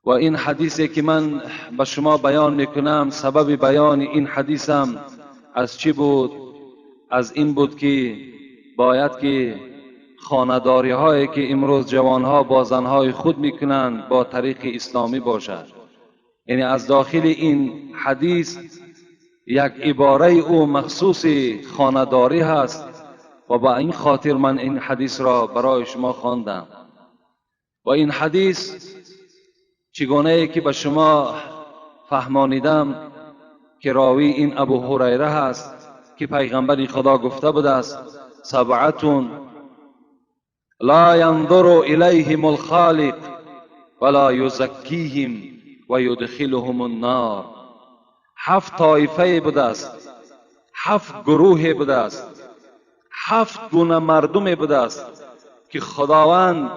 و این حدیثی که من به شما بیان میکنم، سبب بیان این حدیثم از چی بود؟ از این بود که باید که خانه‌داری هایی که امروز جوانها با زنهای خود میکنند با طریق اسلامی باشد. یعنی از داخل این حدیث یک عباره او مخصوص خانه‌داری هست و با این خاطر من این حدیث را برای شما خواندم. و این حدیث چگونه ای که به شما فهمانیدم که راوی این ابو هریره هست که پیغمبر خدا گفته بوده است: سبعتون لا ینظر الیهم الخالق ولا یزکیهم و یدخلهم النار. هفت طایفه بوده است، هفت گروه بوده است، هفت گونه مردم بوده است که خداوند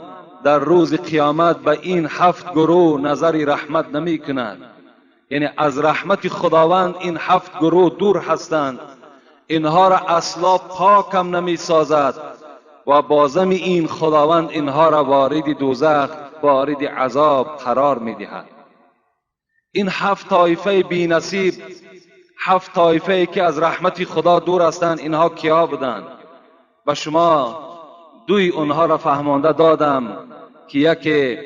در روز قیامت به این هفت گروه نظر رحمت نمی کند. یعنی از رحمت خداوند این هفت گروه دور هستند، اینها را اصلا پاکم نمی سازد و بازم این خداوند اینها را وارد دوزخ، وارد عذاب قرار می دهد. این هفت طایفه بی نصیب، هفت طایفه که از رحمت خدا دور هستند، اینها کیا بودند؟ و شما دوی اونها را فهمانده دادم که یکی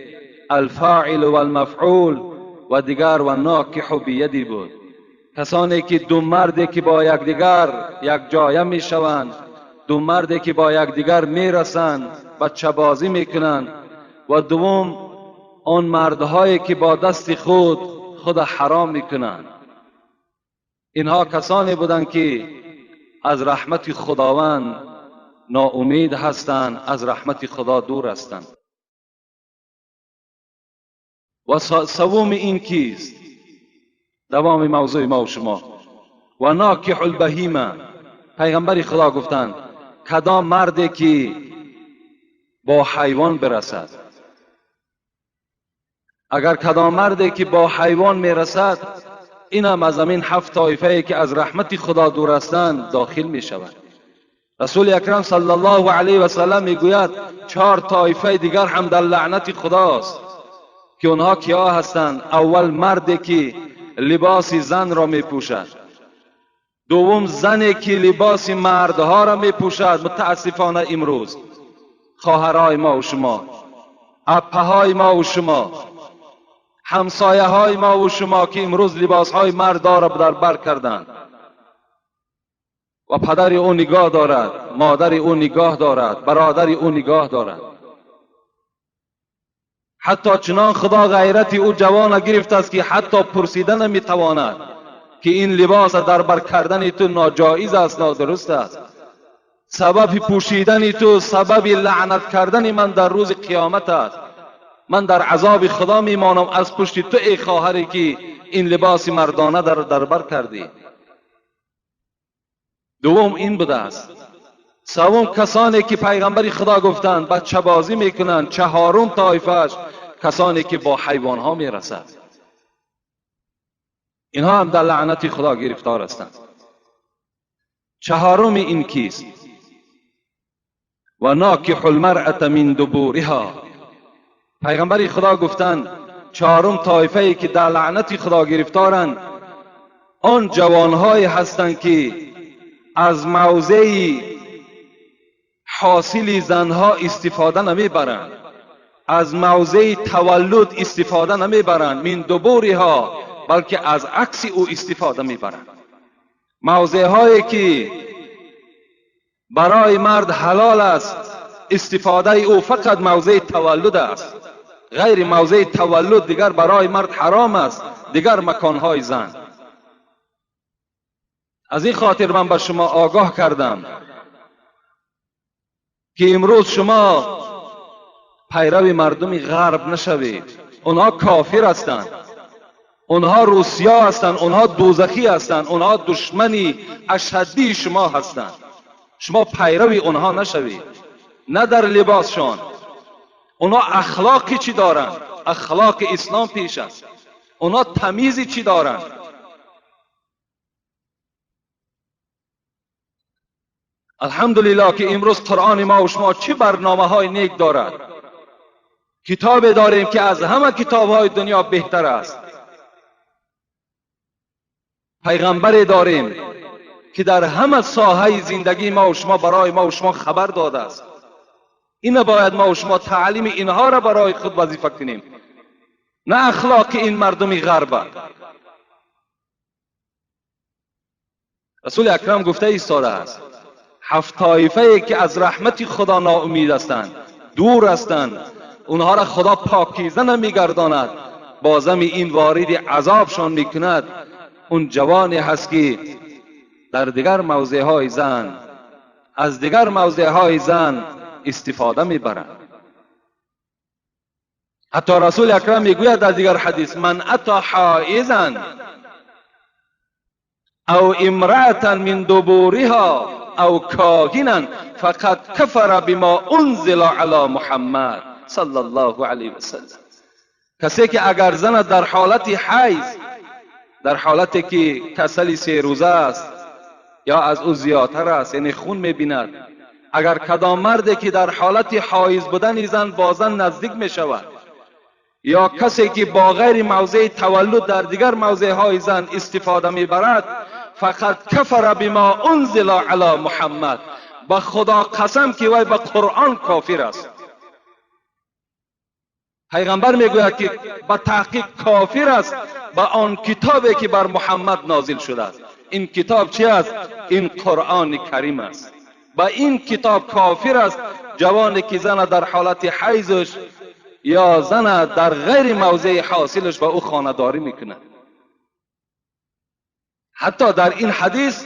الفاعل و المفعول و دیگر و ناکح بیدی بود. کسانی که دو مردی که با یکدیگر یک جایه می شوند، دو مردی که با یکدیگر می رسند، بچه بازی می کنند، و دوم آن مردهایی که با دست خود خود حرام می کنند. اینها کسانی بودند که از رحمت خداوند ناامید هستند، از رحمت خدا دور هستند. و سوم این کیست؟ دوام موضوع ما و شما. و ناکح البهیمه. پیغمبر خدا گفتند کدام مردی که با حیوان برسد، اگر کدام مردی که با حیوان میرسد، این هم از همین هفت طایفه که از رحمت خدا دور هستند داخل می شود. رسول اکرم صلی الله علیه و سلم میگوید چهار طایفه دیگر هم در لعنت خداست که اونها کیا هستند؟ اول مردی که لباس زن را میپوشد، دوم زنی که لباس مردها را میپوشد. متاسفانه امروز خواهرای ما و شما، اپه ما و شما، همسایه های ما و شما که امروز لباس های مردها را در بر کردند و پدر او نگاه دارد، مادر او نگاه دارد، برادر او نگاه دارد. حتی چنان خدا غیرت او جوان گرفته است که حتی پرسیده نمیتواند که این لباس در بر کردن تو ناجایز است، نادرست است. سبب پوشیدن تو سبب لعنت کردن من در روز قیامت است. من در عذاب خدا میمانم از پشت تو ای خواهری که این لباس مردانه در بر کردی. دوم این بوده است. سوم کسانی که پیغمبر خدا گفتند بچه بازی میکنند. چهارم طایفه‌اش کسانی که با حیوانها میرسد، اینها هم در لعنت خدا گرفتار هستند. چهارم این کیست؟ و ناکح المرأة من دبورها. پیغمبر خدا گفتند چهارم طایفه ای که در لعنت خدا گرفتارند آن جوانهایی هستند که از موضع حاصل زنها استفاده نمیبرند، از موضع تولد استفاده نمیبرند، من دبورها، بلکه از عکس او استفاده میبرند. موضع هایی که برای مرد حلال است استفاده او فقط موضع تولد است، غیر موضع تولد دیگر برای مرد حرام است، دیگر مکانهای زن. از این خاطر من به شما آگاه کردم که امروز شما پیرو مردم غرب نشوید. اونها کافر هستند، اونها روسیا هستند، اونها دوزخی هستند، اونها دشمنی اشدی شما هستند. شما پیرو اونها نشوید، نه در لباسشان. اونها اخلاقی چی دارند؟ اخلاق اسلام پیش است. اونها تمیزی چی دارند؟ الحمدلله که امروز قرآن ما و شما چه برنامه های نیک دارد کتاب داریم که از همه کتاب‌های دنیا بهتر است. پیغمبر داریم که در همه ساحه زندگی ما و شما برای ما و شما خبر داده است. این باید ما و شما تعلیم اینها را برای خود وظیفه کنیم، نه اخلاق این مردم غرب. رسول اکرم گفته ایستاده است هفت طایفه که از رحمت خدا ناامید هستند، دور هستند، اونها را خدا پاکیزه نمیگرداند، بازم این وارد عذابشان میکند. اون جوانی هست که در دیگر موضع های زن، از دیگر موضع های زن استفاده میبرند. حتی رسول اکرم میگوید در دیگر حدیث من اتی حائضا او امرأة من دبورها او کاهنا فقد کفر بما انزل علی محمد صلی الله علیه وسلم. کسی که اگر زن در حالت حیض، در حالتی که کسلی 3 روزه است یا از او زیادتر است، یعنی خون میبیند، اگر کدام مردی که در حالت حائض بودن زن با زن نزدیک میشود، یا کسی که با غیر موضع تولد در دیگر موضع های زن استفاده میبرد، فقط کفر بما انزل علی محمد، با خدا قسم که وی به قرآن کافر است. پیغمبر میگوید که به تحقیق کافر است به آن کتابی که بر محمد نازل شده است. این کتاب چی است؟ این قرآن کریم است. به این کتاب کافر است جوانی که زن در حالت حیضش یا زن در غیر موضع حاصلش با او خانه‌داری میکند. حتی در این حدیث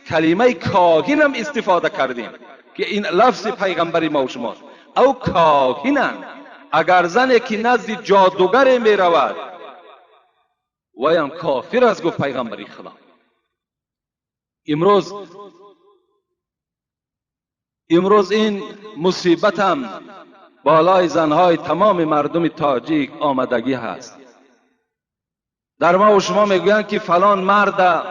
کلمه کاهن هم استفاده کردیم که این لفظ پیغمبری ما و شماست. او کاهنن، اگر زنی که نزد جادوگر می رود ویم کافر است، گفت پیغمبری خدا. امروز این مصیبت هم بالای زنهای تمام مردم تاجیک آمدگی هست. در ما و شما میگویند که فلان مرد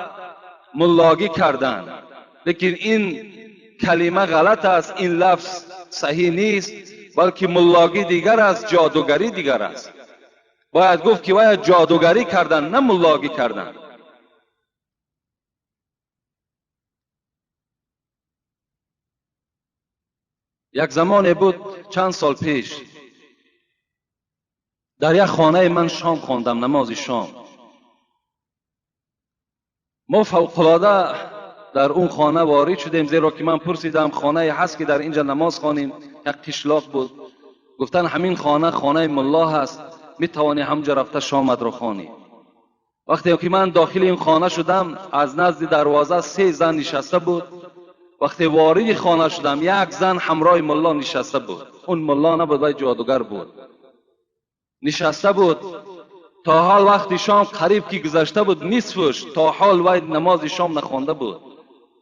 ملاگی کردن، لیکن این کلمه غلط است، این لفظ صحیح نیست، بلکه ملاگی دیگر است، جادوگری دیگر است. باید گفت که باید جادوگری کردن، نه ملاگی کردن. یک زمان بود چند سال پیش در یک خانه من شام خواندم، نماز شام. ما فوق‌العاده در اون خانه وارد شدیم، زیرا که من پرسیدم خانه هست که در اینجا نماز خوانیم، یک قشلاق بود. گفتن همین خانه خانه ملا هست، میتوانی همجا رفته شامت رو خوانی. وقتی که من داخل این خانه شدم، از نزد دروازه 3 زن نشسته بود. وقتی وارد خانه شدم، یک زن همراه ملا نشسته بود. اون ملا نبود، ولی جادوگر بود، نشسته بود. تا حال وقتی شام قریب که گذشته بود نصفش، تا حال وای نماز شام نخوانده بود.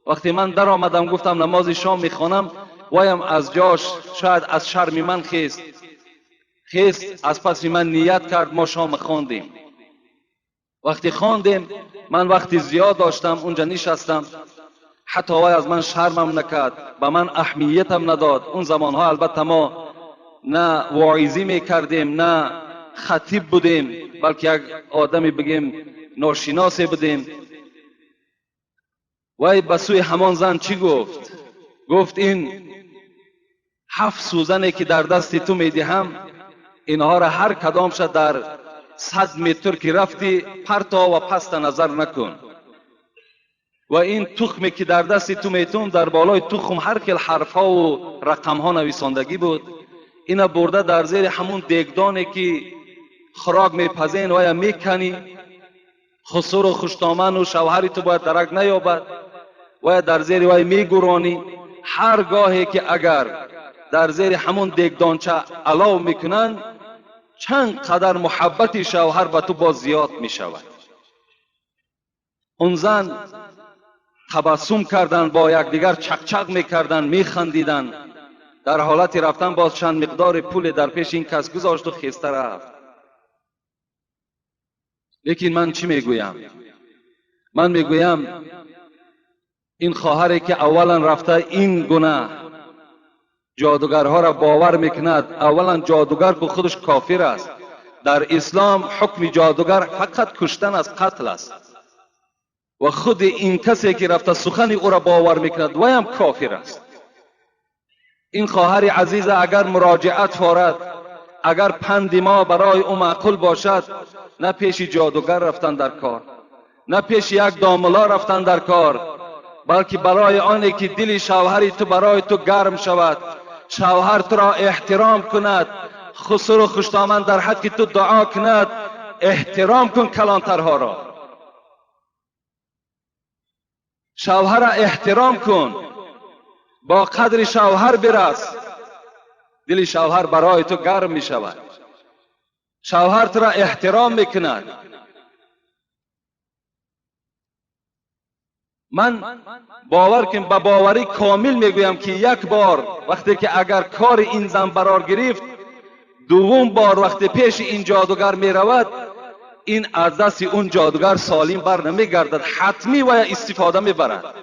وقتی من در آمدم گفتم نماز شام میخوانم، وایم از جاش شاید از شرم من خیست، از پس من نیت کرد، ما شام خواندیم. وقتی خواندیم، من وقتی زیاد داشتم اونجا نشستم، حتی وای از من شرمم نکرد، به من اهمیتم نداد. اون زمانها البته ما نه واعظی میکردیم نه خطیب بودیم، بلکه یک آدمی بگیم ناشناسی بودیم. وای به سوی همان زن چی گفت؟ گفت این 7 سوزنی که در دست تو میدهم، اینها را هر کدامش در 100 متر که رفتی پرتا و پست نظر نکن، و این تخمی که در دست تو میتون در بالای تخم هر کل حرفها و رقمها نویساندگی بود، اینا برده در زیر همون دیگدانی که خوراک میپزین و یا میکنی، خسر و خوشدامن و شوهری تو باید درک نیابد، و یا در زیر وای میگورانی. هر گاهی که اگر در زیر همون دیگدانچه علاو میکنن، چند قدر محبت شوهر به تو باز زیاد میشود. اون زن تبسم کردن، با یکدیگر چقچق میکردن، میخندیدن. در حالت رفتن باز چند مقدار پول در پیش این کس گذاشت و خسته رفت. لیکن من چی میگویم؟ من میگویم این خواهری که اولا رفته این گناه جادوگرها را باور میکند، اولا جادوگر که خودش کافر است. در اسلام حکم جادوگر فقط کشتن است، قتل است. و خود این کسی که رفته سخن او را باور میکند وی هم کافر است. این خواهر عزیز اگر مراجعت فارد، اگر پند ما برای او معقول باشد، نه پیش جادوگر رفتن در کار، نه پیش یک داملا رفتن در کار، بلکه برای آنی که دل شوهر تو برای تو گرم شود، شوهر تو را احترام کند، خسر و خوشدامن در حد که تو دعا کند، احترام کن کلانترها را، شوهر را احترام کن، با قدر شوهر برس، دل شوهر برای تو گرم می شود، شوهر تو را احترام میکند. من باور کن، به باوری کامل میگویم که یک بار وقتی که اگر کار این زن برار گرفت، دوم بار وقتی پیش این جادوگر میرود، این از دست اون جادوگر سالم بر نمیگردد، حتمی و استفاده میبرد.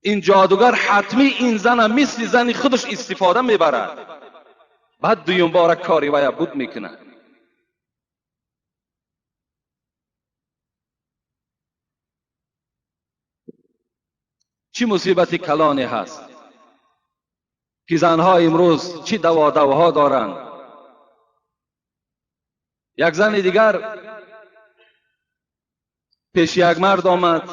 این جادوگر حتمی این زن مثل زن خودش استفاده میبرد، بعد دوم بار کاری ویا بود میکند. چی مصیبت کلانی هست که زنها امروز چی دوا دارند. یک زن دیگر پیش یک مرد آمد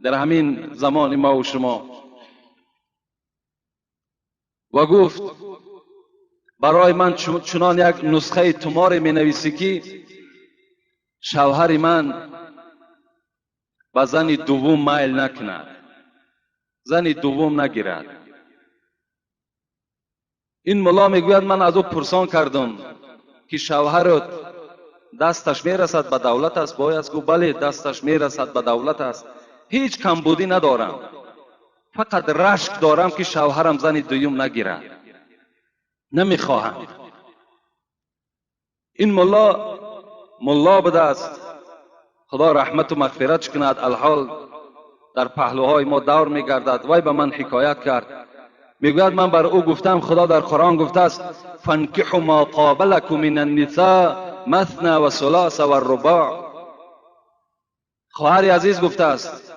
در همین زمان ما و شما و گفت برای من چنان یک نسخه تومار می نویسی که شوهر من به زن دوم میل نکند، زن دوم نگیرد. این ملا میگوید من از او پرسان کردم که شوهرت دستش میرسد به دولت است؟ باید گفت بله دستش میرسد به دولت است، هیچ کمبودی ندارم، فقط رشک دارم که شوهرم زن دوم نگیرد، نمیخواهم. این ملا بوده است، خدا رحمت و مغفرت کند، الحال در پهلوهای ما دور میگردد. وی به من حکایت کرد، میگوید من بر او گفتم خدا در قرآن گفته است فانکحوا ما طاب لکم من النساء مثنی و ثلاث و رباع. خواهر عزیز گفته است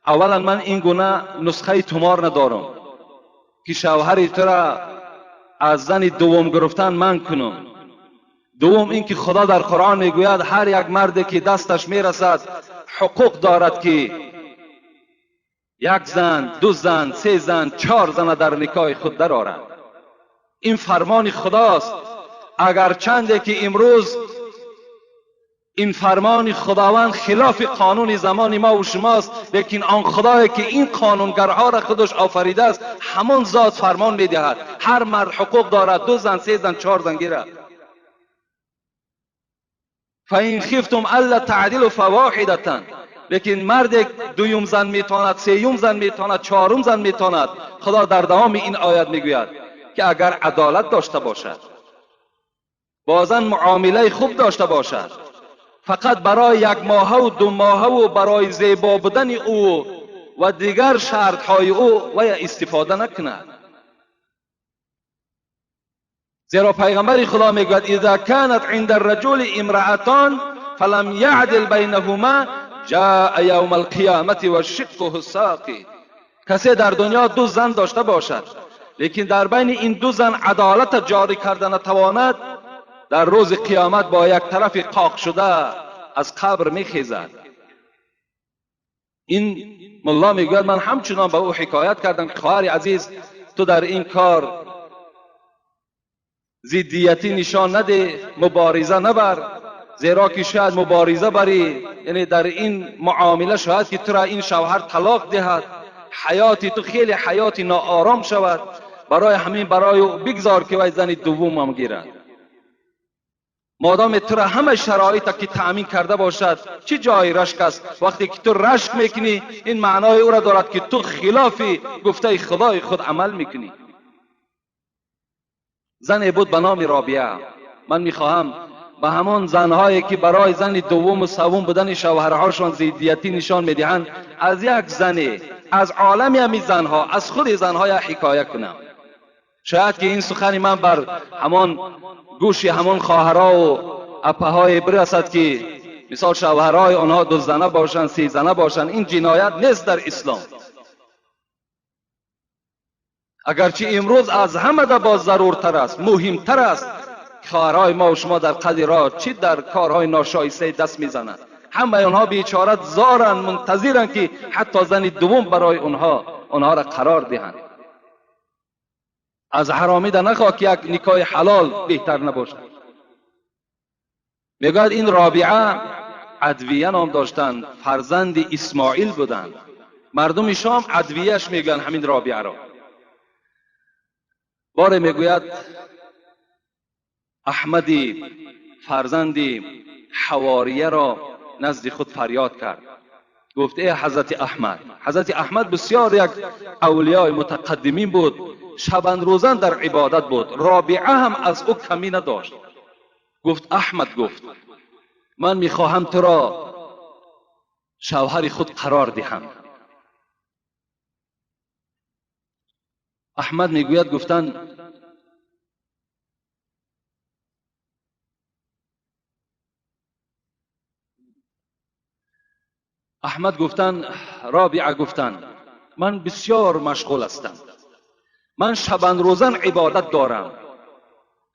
اولا من این گونه نسخه تومار ندارم که شوهر تو را از زن دوم گرفتن من کنم. دوم اینکه خدا در قرآن میگوید هر یک مردی که دستش میرسد حقوق دارد که یک زن، دو زن، سه زن، چهار زن در نکاح خود درآورد. این فرمان خداست. اگر چنده که امروز این فرمان خداوند خلاف قانون زمان ما و شماست، لیکن آن خدایی که این قانونگرها را خودش آفریده است همان ذات فرمان میدهد هر مرد حقوق دارد دو زن، سه زن، چهار زن گیرد. فإن خفتم ألا تعدلوا فواحدة. لیکن مرد دویم زن میتواند، سیوم زن میتواند، چهارم زن میتواند. خدا در دوام این آیت میگوید که اگر عدالت داشته باشد، با زن معامله خوب داشته باشد، فقط برای یک ماهه و دو ماهه و برای زیبا بودن او و دیگر شرطهای او و استفاده نکند. زیرا پیغمبر خدا میگوید اذا كانت عند الرجل امرأتان فلم يعدل بینهما جاء یوم القیامت و شقه ساقط. کسی در دنیا دو زن داشته باشد لیکن در بین این دو زن عدالت جاری کرده نتواند، در روز قیامت با یک طرف قاق شده از قبر میخیزد. این ملا میگوید من همچنان به او حکایت کردم که خواهر عزیز تو در این کار ضدیتی نشان نده، مبارزه نبر، زیرا که شاید مبارزه بری، یعنی در این معامله شاید که تو را این شوهر طلاق دهد، حیاتی تو خیلی حیاتی ناآرام شود، برای همین برای او بگذار که وی زن دوم هم گیرد. مادام تو را همه شرایط که تأمین کرده باشد چه جای رشک است؟ وقتی که تو رشک میکنی این معنای او را دارد که تو خلاف گفته خدای خود عمل میکنی. زنی بود به نام رابعه. من میخواهم به همان زنهایی که برای زن دوم و سوم بودن شوهرهاشان ضدیتی نشان میدهند، از یک زن از عالم همین زنها، از خود زنها یک حکایه کنم. شاید که این سخن من بر همان گوش همان خواهرها و اپه برسد که مثال شوهرهای آنها 2 زنه باشند، 3 زنه باشند. این جنایت نیست در اسلام. اگرچه امروز از همه ده باز ضرورتر است، مهمتر است خواهرهای ما و شما در قدر راه چی در کارهای ناشایسته دست میزنند. همه آنها بیچاره زارن، منتظرن که حتی زن دوم برای آنها را قرار دهند. از حرامی ده نخواه که یک نکاح حلال بهتر نباشد. میگوید این رابعه عدویه نام داشتند، فرزند اسماعیل بودند. مردم شام عدویهش میگن همین رابعه را. باره میگوید احمدی فرزند حواریه را نزد خود فریاد کرد، گفت ای حضرت احمد. حضرت احمد بسیار یک اولیای متقدمین بود، شبان روزان در عبادت بود. رابعه هم از او کمی نداشت. گفت احمد، گفت من میخواهم تو را شوهر خود قرار دهم. احمد میگوید گفتن احمد گفتن رابعه گفتن من بسیار مشغول هستم، من شبان روزان عبادت دارم،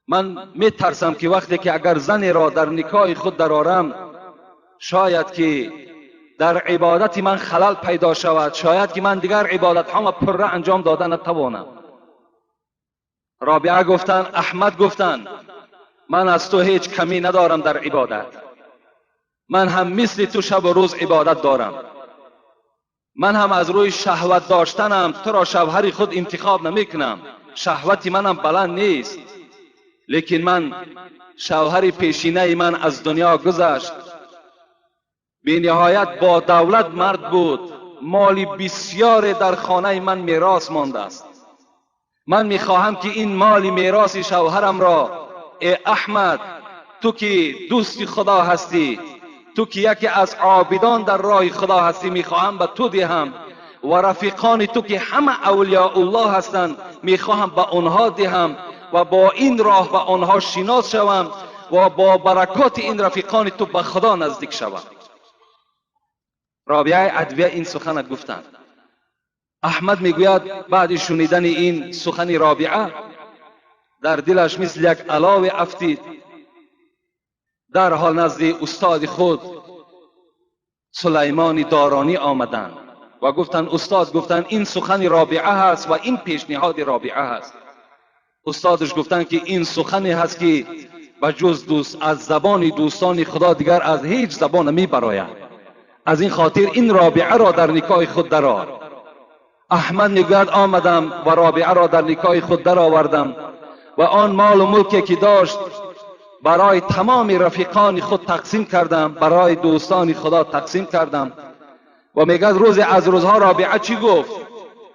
من میترسم که وقتی که اگر زنی را در نکاح خود درآرم شاید که در عبادت من خلل پیدا شود، شاید که من دیگر عبادت ها پره انجام داده نتوانم. رابعه گفتن احمد گفتن من از تو هیچ کمی ندارم در عبادت، من هم مثل تو شب و روز عبادت دارم، من هم از روی شهوت داشتنم تو را شوهر خود انتخاب نمی کنم، شهوت منم بلند نیست، لیکن من شوهر پیشینه من از دنیا گذشت، بی نهایت با دولت مرد بود، مالی بسیار در خانه من میراث مانده است، من میخواهم که این مال میراث شوهرم را ای احمد، تو که دوست خدا هستی، تو که یکی از عابدان در راه خدا هستی، میخواهم به تو دهم و رفیقان تو که همه اولیاء الله هستند میخواهم به آنها دهم و با این راه به آنها شناس شوم و با برکات این رفیقان تو به خدا نزدیک شوم. رابعه عدویه این سخن گفتند. احمد میگوید بعد شنیدن این سخن رابعه در دلش مثل یک علاوه افتید. در حال نزد استاد خود سلیمان دارانی آمدند و گفتند استاد، گفتند این سخن رابعه هست و این پیشنهاد رابعه هست. استادش گفتند که این سخنی هست که به جز دوست از زبان دوستان خدا دیگر از هیچ زبان نمی براید، از این خاطر این رابعه را در نکاح خود درآر. احمد میگوید آمدم و رابعه را در نکاح خود درآوردم و آن مال و ملکی که داشت برای تمام رفیقان خود تقسیم کردم، برای دوستان خدا تقسیم کردم. و میگه روز از روزها رابعه چی گفت؟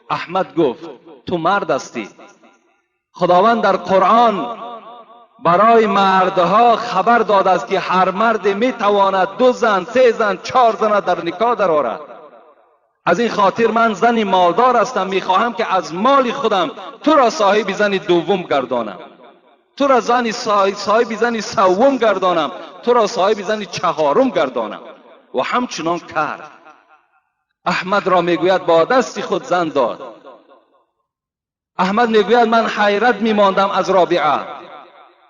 احمد گفت تو مرد هستی، خداوند در قرآن برای مردها خبر داده است که هر مرد میتواند 2 زن، 3 زن، 4 زن در نکاح درآورد. از این خاطر من زن مالدار هستم، میخواهم که از مال خودم تو را صاحب زن دوم گردانم، تو را زن صاحب زن سوم گردانم، تو را صاحب زن چهارم گردانم. و همچنان کرد. احمد را میگوید با دست خود زن داد. احمد میگوید من حیرت میماندم از رابعه.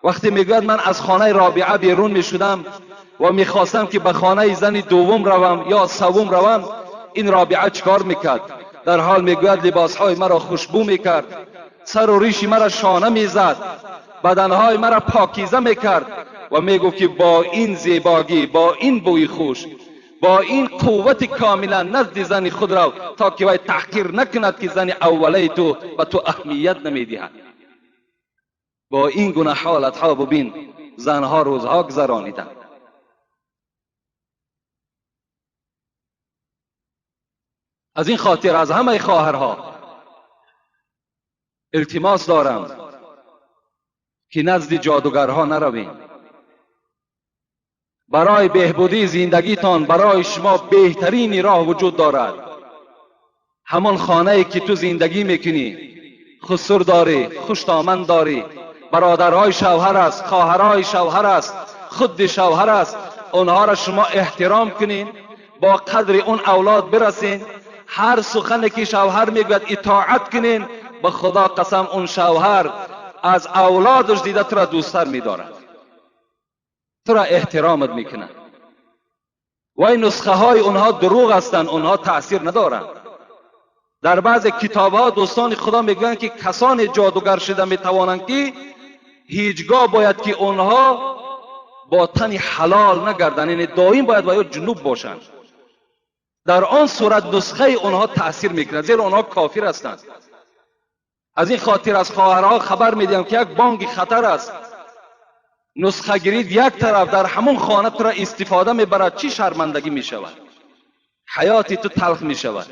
وقتی میگوید من از خانه رابعه بیرون میشدم و میخواستم که به خانه زن دوم روم یا سوم روم، این رابعه چکار میکرد؟ در حال میگوید لباسهای مرا خوشبو میکرد، سر و ریش مرا شانه میزد، بدنهای مرا پاکیزه میکرد و میگفت که با این زیباگی، با این بوی خوش، با این قوت کاملا نزد زن خود رو تا که وی تحقیر نکند که زن اوله تو به تو اهمیت نمیدهد. با این گونه حالت ها ببین زنها روزها گذرانیدند. از این خاطر از همه خواهرها التماس دارم که نزد جادوگرها نرویم. برای بهبودی زندگیتان برای شما بهترین راه وجود دارد. همان خانه ای که تو زندگی میکنی، خسر داری، خوشتامن داری، برادرهای شوهر است، خواهرهای شوهر است، خود شوهر است، اونها را شما احترام کنین، با قدر اون اولاد برسین، هر سخنی که شوهر میگوید اطاعت کنین. به خدا قسم اون شوهر از اولادش دیده تو را دوستتر میدارد، تو را احترامت میکنه. و این نسخه های اونها دروغ هستند، اونها تأثیر ندارند. در بعض کتاب ها دوستان خدا میگویند که کسان جادوگر شده میتوانند که هیچگاه باید که اونها با تن حلال نگردند، یعنی دائم باید باید جنوب باشند. در آن صورت نسخه اونها تأثیر میکند، زیرا اونها کافر هستند. از این خاطر از خواهرها خبر میدیم که یک بانگ خطر است. نسخه گیرید یک طرف در همون خانه تو را استفاده میبرد، چی شرمندگی میشود، حیاتی تو تلخ میشود.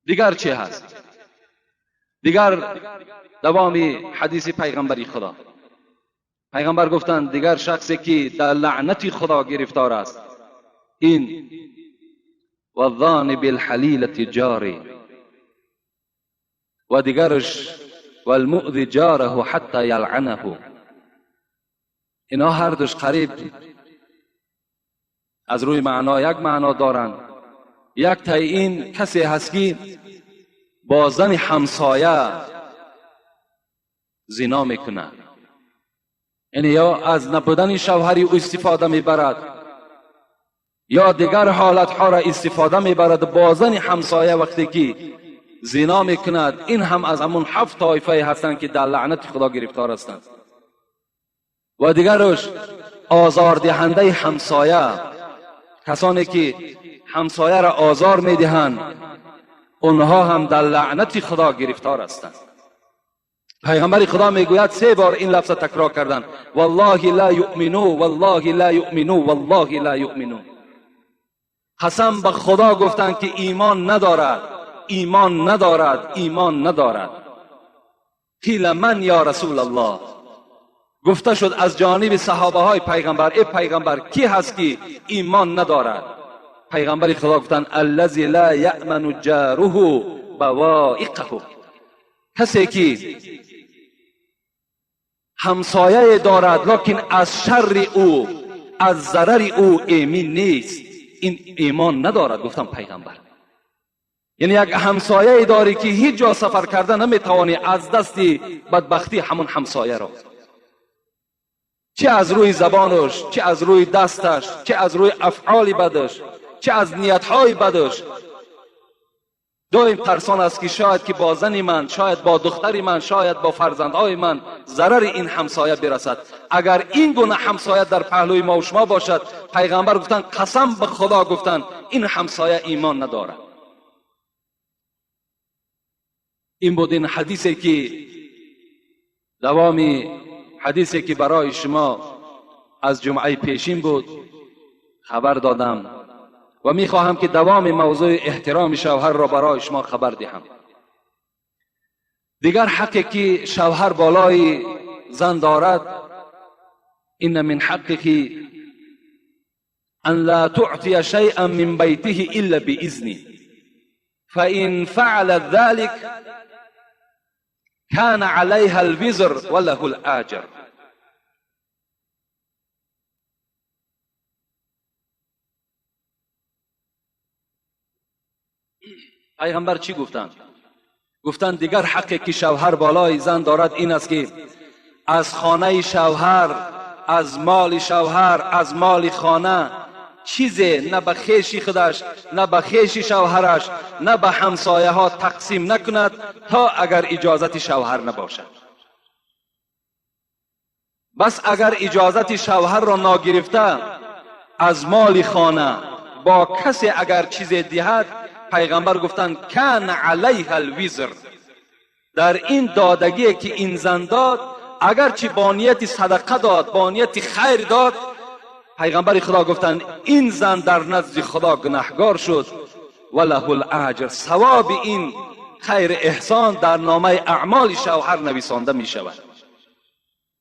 دیگر چه هست؟ دیگر دوامی حدیث پیغمبری خدا، پیغمبر گفتند دیگر شخصی که در لعنت خدا گرفتار است این و الظان بالحلیلة جاری، و دیگرش والمؤذی جاره حتی یلعنه. اینا هر دوش قریب از روی معنا یک معنا دارند. یک تا این کسی هست که با زن همسایه زنا میکنه، یعنی یا از نبودن شوهری او استفاده میبرد یا دیگر حالتها را استفاده میبرد، با زن همسایه وقتی که زنا میکند، این هم از همون 7 طایفه هستند که در لعنت خدا گرفتار هستند. و دیگرش آزاردهنده همسایه، کسانی که همسایه را آزار میدهند اونها هم در لعنت خدا گرفتار هستند. پیغمبر خدا میگوید 3 بار این لفظ تکرار کردن، والله لا یؤمنو والله لا یؤمنو والله لا یؤمنو. قسم به خدا گفتند که ایمان ندارد، ایمان ندارد، ایمان ندارد. قیل من یا رسول الله، گفته شد از جانب صحابه های پیغمبر، ای پیغمبر کی هست که ایمان ندارد؟ پیغمبر خدا گفتند الذی لا یأمن جاره بوائقه، کسی که همسایه دارد لکن از شر او، از ضرر او ایمن نیست، این ایمان ندارد. گفتم پیغمبر یعنی یک همسایه داری که هیچ جا سفر کرده نمیتوانی از دست بدبختی همون همسایه را، چه از روی زبانش، چه از روی دستش، چه از روی افعال بدش، چه از نیتهای بدش، دائم ترسان است که شاید که با زن من، شاید با دختر من، شاید با فرزندهای من ضرر این همسایه برسد. اگر این گونه همسایه در پهلوی ما و شما باشد، پیغمبر گفتن قسم به خدا گفتن این همسایه ایمان ندارد. این بود این حدیثی که دوامی حدیثی که برای شما از جمعه پیشین بود خبر دادم و میخواهم که دوام موضوع احترام شوهر را برای شما خبر دهم. دیگر حقی که شوهر بالای زن دارد، ان من حقه ان لا تعطی شیئا من بیته الا باذنه فان فعل ذلك كان عليها الوزر وله الآجر. پیغمبر چی گفتند؟ گفتند دیگر حقی که شوهر بالای زن دارد این است که از خانه شوهر، از مال شوهر، از مال خانه چیزی نه به خویش خودش، نه به خویش شوهرش، نه به همسایه ها تقسیم نکند تا اگر اجازت شوهر نباشد. بس اگر اجازت شوهر را ناگرفته از مال خانه با کسی اگر چیزی دهد، پیغمبر گفتند کان علیها الوزر، در این دادگی که این زن داد، اگرچه با نیت صدقه داد، با نیت خیر داد، پیغمبر خدا گفتند این زن در نزد خدا گناهگار شد و له الاجر، ثواب این خیر احسان در نامه اعمال شوهر نویسانده می شود،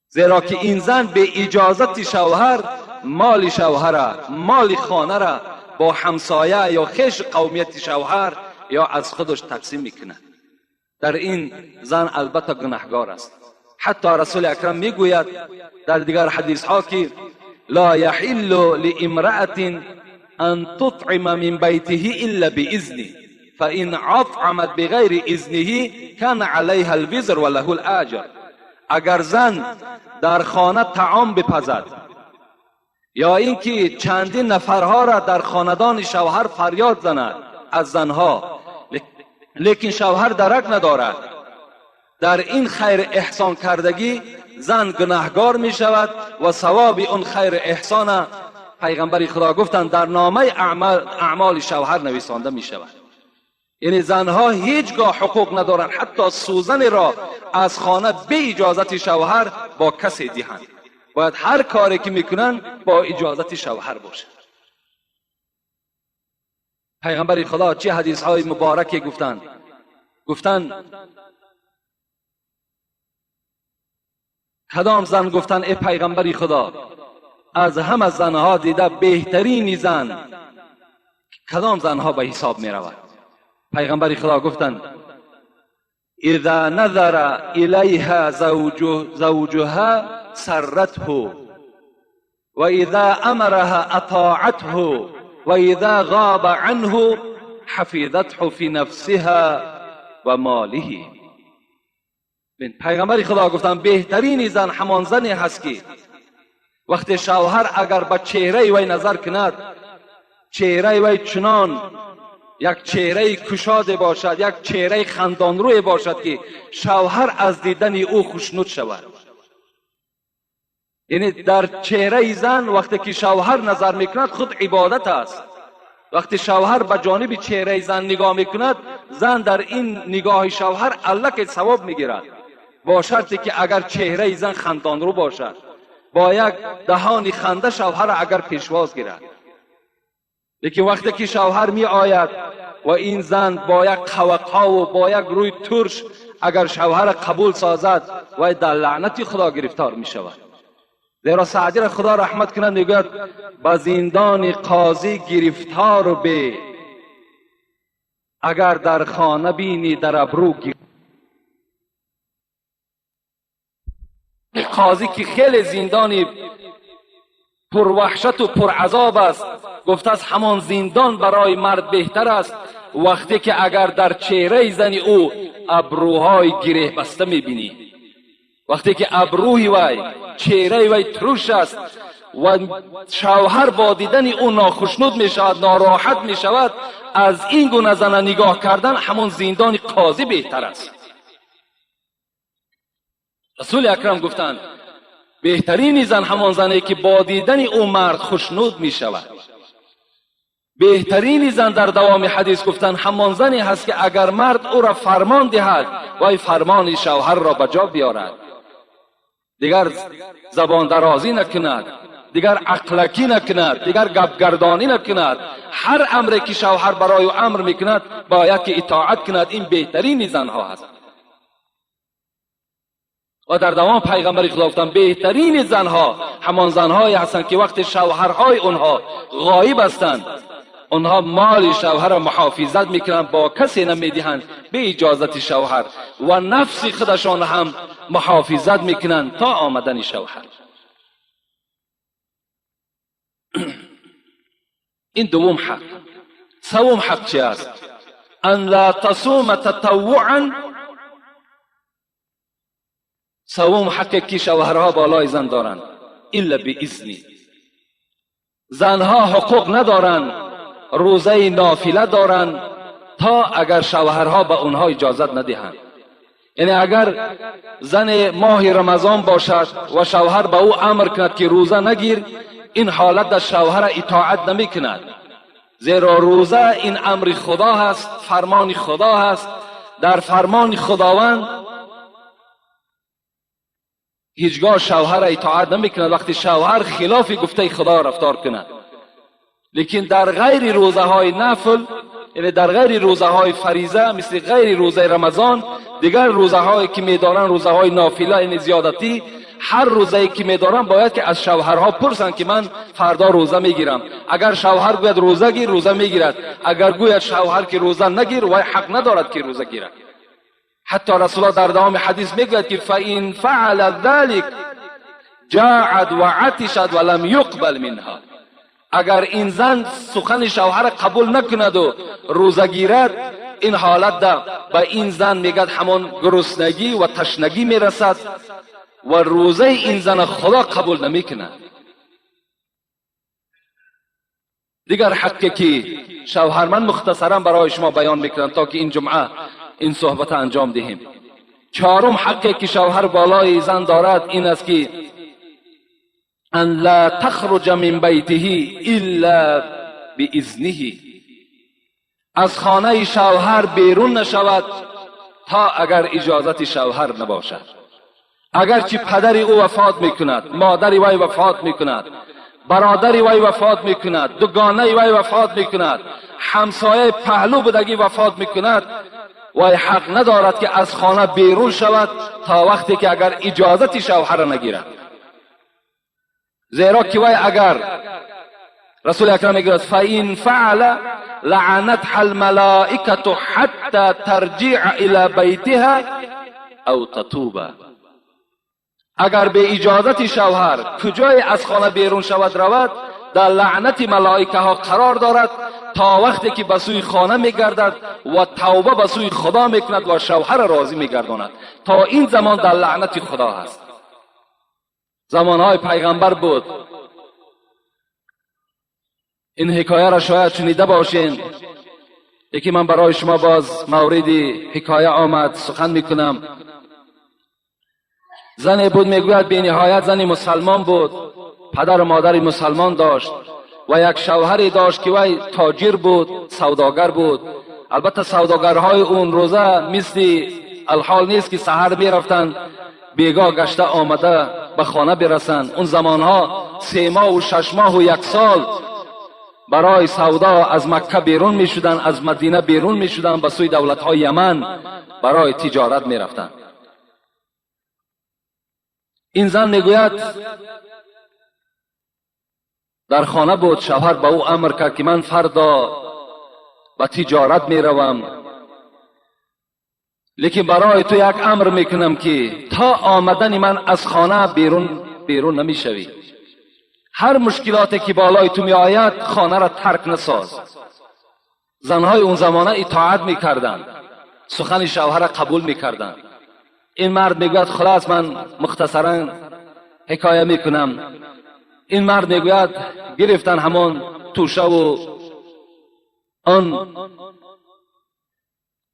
زیرا که این زن به اجازت شوهر مال شوهر، مال خانه را با همسایه یا خیش قومیت شوهر یا از خودش تقسیم میکند. در این زن البته گناهگار است. حتی رسول اکرم میگوید در دیگر حدیث ها که لا یحل لامرأة ان تطعم من بیته الا باذنه فان اطعمت بغیر اذنه کان علیها الوزر وله الاجر. اگر زن در خانه طعام بپزد یا اینکه چندین نفرها را در خاندان شوهر فریاد زند از زنها، لیکن شوهر درک ندارد، در این خیر احسان کردگی زن گناهگار می شود و ثواب اون خیر احسان پیغمبر خدا گفتند در نامه اعمال شوهر نویسانده می شود. یعنی زنها هیچگاه حقوق ندارند حتی سوزن را از خانه به اجازت شوهر با کسی دهند. باید هر کاری که میکنند با اجازت شوهر باشد. پیغمبر خدا چه حدیث های مبارکی گفتند؟ گفتند کدام زن؟ گفتند ای پیغمبر خدا، از همه زنها دیده بهترین زن کدام زنها به حساب می رود؟ پیغمبر خدا گفتند اذا نظر الیها زوجها سرته و اذا امرها اطاعته و اذا غاب عنه حفظته فی نفسها و ماله. پیغمبر خدا گفتند بهترین زن همان زنی هست که وقتی شوهر اگر به چهره وی نظر کند، چهره وی چنان یک چهره کشاده باشد، یک چهره خندان روی باشد که شوهر از دیدن او خوشنود شود. یعنی در چهره زن وقتی که شوهر نظر میکند خود عبادت است. وقتی شوهر به جانب چهره زن نگاه میکند، زن در این نگاه شوهر الک ثواب میگیرد، با شرطی که اگر چهره زن خندان رو باشد، با یک دهان خنده شوهر اگر پیشواز گیرد. لیکن وقتی که شوهر می آید و این زن با یک قوقا و با یک روی ترش اگر شوهر قبول سازد، وی در لعنت خدا گرفتار می شود. زیرا سعدی را خدا رحمت کند میگوید به زندان قاضی گرفتار به، اگر در خانه بینی در ابرو گیر. قاضی که خیلی زندانی پر وحشت و پر عذاب است، گفته است همان زندان برای مرد بهتر است وقتی که اگر در چهره زن او ابروهای گره بسته میبینی، وقتی که ابروی وی، چهره وی ترش است و شوهر با دیدن او ناخشنود میشود، ناراحت میشود، از این گونه زن نگاه کردن همان زندان قاضی بهتر است. رسول اکرم گفتند بهترین زن همان زنی که با دیدن او مرد خوشنود می شود. بهترین زن در دوام حدیث گفتند همان زنی هست که اگر مرد او را فرمان دهد وی فرمان شوهر را به جا بیارد، دیگر زبان درازی نکند، دیگر عقلکی نکند، دیگر گپگردانی نکند. هر امری که شوهر برای او امر میکند باید که اطاعت کند. این بهترین زنها هست. و در دوام پیغمبر خدا گفتند بهترین زنها همان زنهایی هستند که وقت شوهرهای آنها غایب هستند، آنها مال شوهر را محافظت میکنند، با کسی نمیدهند به اجازت شوهر، و نفس خودشان هم محافظت میکنند تا آمدن شوهر. این دوم حق. سوم حق چی است؟ ان لا تصوم تطوعا. سوم حقی که شوهرها بالای زن دارند الا باذنی. زنها حقوق ندارند، روزه نافله دارند تا اگر شوهرها به آنها اجازت ندهند. یعنی اگر زن ماه رمضان باشد و شوهر به او امر کند که روزه نگیر، این حالت در شوهر اطاعت نمی کند، زیرا روزه این امر خدا هست، فرمان خدا هست. در فرمان خداوند هیچگاه شوهر اطاعت نمی کند وقتی شوهر خلاف گفته خدا رفتار کند. لیکن در غیر روزه های نفل، یعنی در غیر روزه های فریضه، مثل غیر روزه رمضان، دیگر روزه هایی که میدارن روزه های نافله یعنی زیادتی، هر روزه‌ای که می‌دارن باید که از شوهرها پرسند که من فردا روزه میگیرم. اگر شوهر گوید روزه گیر، روزه میگیرد. اگر گوید شوهر که روزه نگیر، وای حق ندارد که روزه گیرد. حتی رسول الله در دوام حدیث میگوید که فإن فعل ذلك جاعت و عطشت و لم یقبل منها. اگر این زن سخن شوهر قبول نکند و روزه گیرد، این حالت ده به این زن میگد همان گرسنگی و تشنگی میرسد و روزه این زن خدا قبول نمیکند. دیگر حقی که شوهر، من مختصرا برای شما بیان میکنم تا که این جمعه این صحبت انجام دهیم. چهارم حقی که شوهر بالای زن دارد این است که ان لا تخرج من بیته الا باذنه. از خانه شوهر بیرون نشود تا اگر اجازت شوهر نباشد. اگرچه پدر او وفات میکند، مادر وی وفات میکند، برادر وی وفات میکند، دوگانه وی وفات میکند، همسایه پهلو بدگی وفات میکند، وی حق ندارد که از خانه بیرون شود تا وقتی که اگر اجازت شوهر نگیرد. زیرا که وی اگر رسول اکرم میگوید فإن فعل لعنتها الملائکة حتی ترجع الى بیتها او تتوب. اگر به اجازت شوهر کجای از خانه بیرون شود رود، در لعنت ملائکه ها قرار دارد تا وقتی که به سوی خانه میگردد و توبه به سوی خدا میکند و شوهر راضی میگرداند. تا این زمان در لعنت خدا هست. زمانهای پیغمبر بود. این حکایه را شاید شنیده باشین. یکی من برای شما باز مورد حکایه آمد سخن میکنم. زنی بود میگوید بی نهایت زنی مسلمان بود، پدر و مادری مسلمان داشت و یک شوهری داشت که وی تاجر بود، سوداگر بود. البته سوداگرهای اون روزه مثل الحال نیست که سحر میرفتند بیگاه گشته آمده به خانه برسند. اون زمانها 3 ماه و 6 ماه و 1 سال برای سودا از مکه بیرون می شدن، از مدینه بیرون می شدن، به سوی دولت‌های یمن برای تجارت می رفتن. این زن میگوید در خانه بود، شوهر به او امر کرد که من فردا به تجارت می روم، لیکن برای تو یک امر میکنم که تا آمدن من از خانه بیرون نمیشوی. هر مشکلاتی که بالای تو می آید خانه را ترک نساز. زنهای اون زمانه اطاعت میکردند، سخن شوهر را قبول میکردند. این مرد میگوید خلاص من مختصرا حکایه میکنم. این مرد میگوید گرفتن همان توشه و آن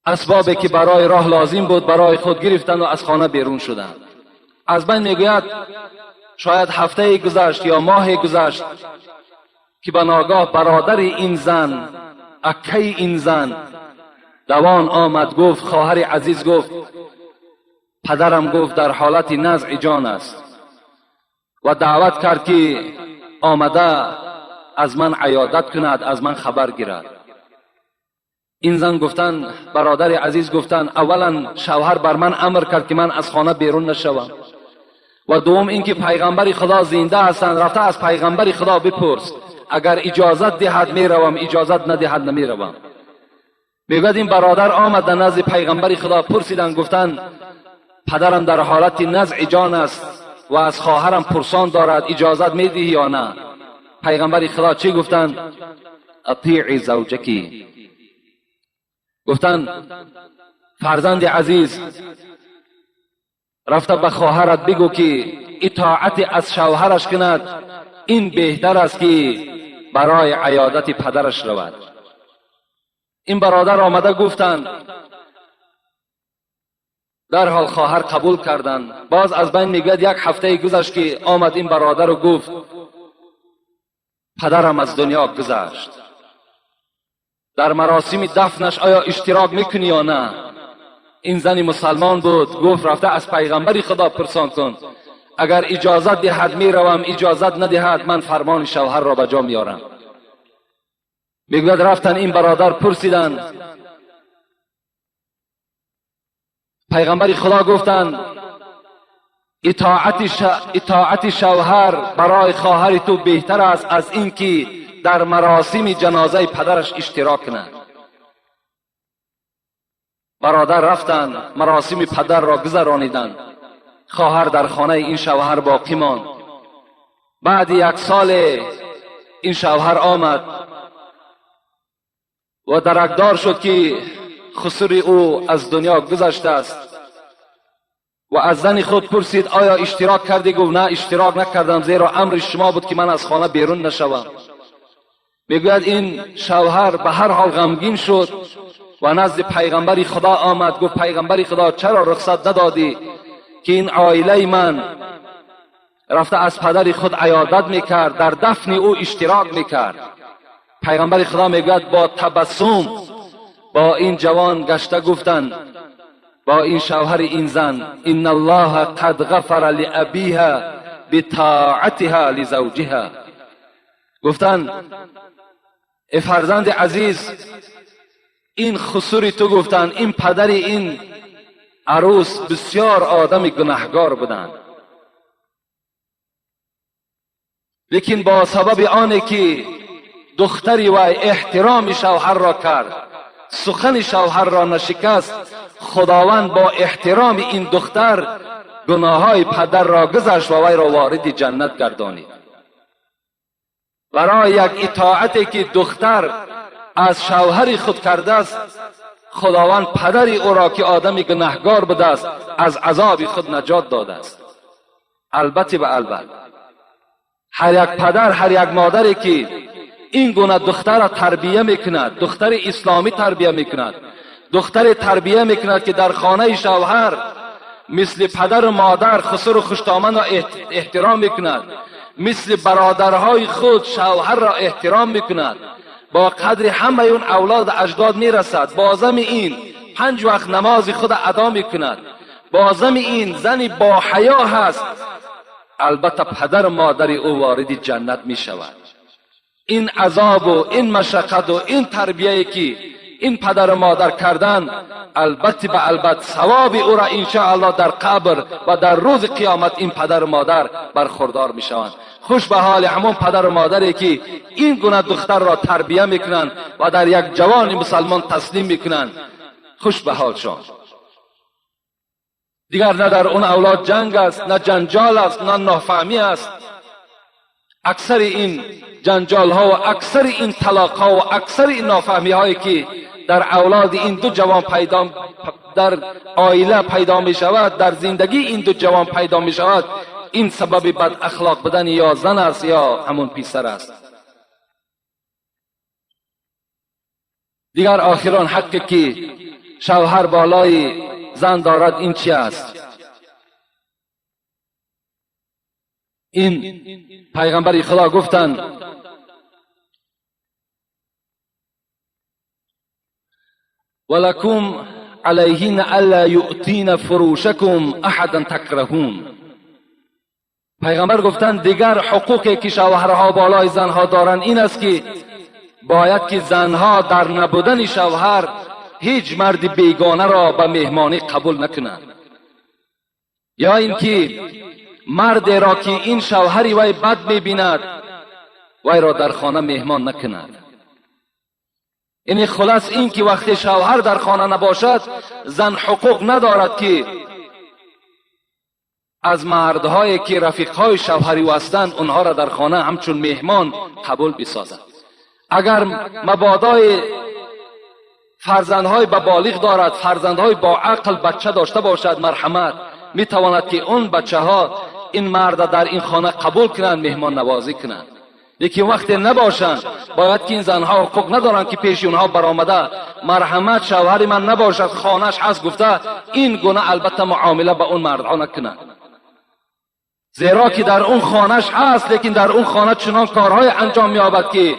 اسبابی که برای راه لازم بود برای خود گرفتن و از خانه بیرون شدند. از بین میگوید شاید هفته گذشت یا ماه گذشت که به ناگاه برادر این زن، اکه این زن دوان آمد، گفت خواهر عزیز، گفت پدرم گفت در حالت نزع جان است و دعوت کرد که آمده از من عیادت کند، از من خبر گیرد. این زن گفتن، برادر عزیز گفتن اولا شوهر بر من امر کرد که من از خانه بیرون نشوم و دوم اینکه پیغمبر خدا زنده هستند، رفته از پیغمبر خدا بپرس، اگر اجازت دهد میروم، اجازت ندهد نمیروم. میگوید این برادر آمد در نزد پیغمبر خدا، پرسیدن، گفتن پدرم در حالت نزع جان است و از خواهرم پرسان دارد، اجازت میدهی یا نه؟ پیغمبر خدا چی گفتن؟ اطیعی زوجکی. گفتن فرزند عزیز، رفته به خواهرت بگو که اطاعت از شوهرش کند، این بهتر است که برای عیادت پدرش رود. این برادر آمده گفتند، در حال خواهر قبول کردند. باز از بین میگوید یک هفته گذشت که آمد این برادر و گفت پدرم از دنیا گذشت، در مراسم دفنش آیا اشتراک میکنی یا نه؟ این زن مسلمان بود، گفت رفته از پیغمبر خدا پرسان کن، اگر اجازت دهد میروم، اجازت ندهد من فرمان شوهر را به جا میارم. میگوید رفتن این برادر پرسیدند، پیغمبر خدا گفتند اطاعت شوهر برای خواهر تو بهتر است از اینکه در مراسم جنازه پدرش اشتراک کند. برادر رفتند، مراسم پدر را گذرانیدند، خواهر در خانه این شوهر باقی ماند. بعد یک سال این شوهر آمد و درکدار شد که خسر او از دنیا گذشته است و از زن خود پرسید آیا اشتراک کردی؟ گفت نه، اشتراک نکردم، زیرا امر شما بود که من از خانه بیرون نشوم. میگوید این شوهر به هر حال غمگین شد و نزد پیغمبر خدا آمد، گفت پیغمبر خدا چرا رخصت ندادی که این عائله من رفته از پدر خود عیادت میکرد، در دفن او اشتراک میکرد؟ پیغمبر خدا میگوید با تبسم با این جوان گشته گفتند، با این شوهر این زن، ان الله قد غفر لابیها بطاعتها لزوجها. گفتند ای فرزند عزیز، این خسر تو، گفتند این پدر این عروس بسیار آدم گناهگار بودند، لیکن با سبب آنی که دختری و احترام شوهر را کرد، سخن شوهر را نشکست، خداوند با احترام این دختر گناههای پدر را گذشت و وی را وارد جنت گردانید. برای یک اطاعتی که دختر از شوهر خود کرده است، خداوند پدر او را که آدم گناهگار بوده است از عذاب خود نجات داده است. البته به البته هر یک پدر، هر یک مادری که این گونه دختر را تربیه میکند، دختر اسلامی تربیه میکند، دختر تربیه میکند که در خانه شوهر مثل پدر و مادر خسر و خوشدامن را احترام میکند، مثل برادرهای خود شوهر را احترام میکند، با قدر همه اون اولاد اجداد میرسد، بازم این 5 وقت نماز خود ادا میکند، بازم این زنی با حیا هست، البته پدر و مادر او وارد جنت میشود. این عذاب و این مشقت و این تربیه که این پدر و مادر کردن، البته به البته ثواب او را انشاءالله در قبر و در روز قیامت این پدر و مادر برخوردار میشوند. خوش به حال همون پدر و مادری که این گونه دختر را تربیه میکنند و در یک جوان مسلمان تسلیم میکنند، خوش به حالشان. دیگر نه در اون اولاد جنگ است، نه جنجال است، نه نافهمی است. اکثر این جنجال ها و اکثر این طلاق ها و اکثر این نافهمی هایی که در اولاد این دو جوان پیدا، در عائله پیدا می شود، در زندگی این دو جوان پیدا می شود، این سبب بد اخلاق بدن یا زن است یا همون پسر است. دیگر آخران حقی که شوهر بالای زن دارد این چی است؟ این پیغمبر خدا گفتند ولکم علیهن الا یؤتین فروشکم احدا تکرهون. پیغمبر گفتند دیگر حقوقی که شوهرها بالای زنها دارند این است که باید که زنها در نبودن شوهر هیچ مرد بیگانه را به مهمانی قبول نکنند، یا اینکه مرد را که این شوهری وی بد میبیند وی را در خانه مهمان نکند. این خلاص این که وقتی شوهر در خانه نباشد زن حقوق ندارد که از مردهایی که رفیقهای شوهری هستند اونها را در خانه همچون مهمان قبول بسازد. اگر مبادای فرزندهای به بالغ دارد، فرزندهای با عقل بچه داشته باشد، مرحمت میتواند که اون بچه ها این مرد در این خانه قبول کنند، مهمان نوازی کنند. لیکن وقتی نباشند باید که این زنها حقوق ندارند که پیش اونها برآمده مرحمت شوهر من نباشد خانهش هست گفته این گونه البته معامله به اون مردها نکنند، زیرا که در اون خانهش هست لیکن در اون خانه چنان کارهای انجام می‌یابد که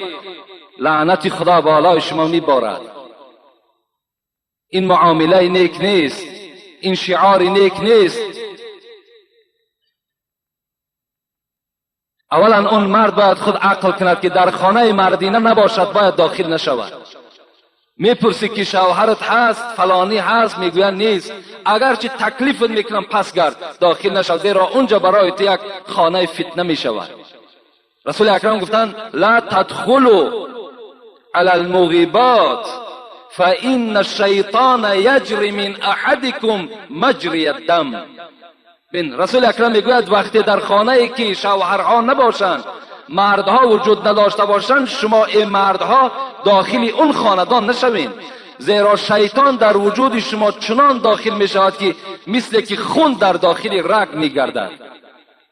لعنت خدا بالای شما میبارد. این معامله نیک نیست، این شعار نیک نیست. اولا اون مرد باید خود عقل کند که در خانه مردینه نباشد، باید داخل نشود. میپرسی که شوهرت هست، فلانی هست، میگویند نیست. اگرچه تکلیفت میکنم پس گرد، داخل نشو، زیرا اونجا برای تو یک خانه فتنه میشود. رسول اکرم گفتند لا تدخلوا علی المغیبات فان الشیطان یجری من احدکم مجری الدم. بین رسول اکرم میگوید وقتی در خانه ای که شوهرها نباشند، مردها وجود نداشته باشند، شما این مردها داخل اون خاندان نشوین، زیرا شیطان در وجود شما چنان داخل می شود که مثل که خون در داخل رگ می گردد.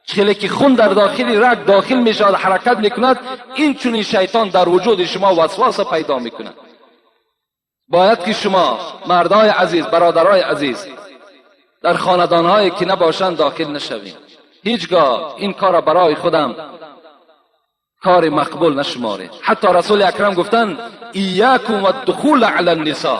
چه که خون در داخل رگ داخل می شود، حرکت می کند، این چنین شیطان در وجود شما وسواس پیدا می کند. باید که شما مردای عزیز، برادرای عزیز، در خاندانهایی که نباشند داخل نشوین. هیچگاه این کار برای خودم کار مقبول نشمارید. حتی رسول اکرم گفتند ایاکم و الدخول علی النساء.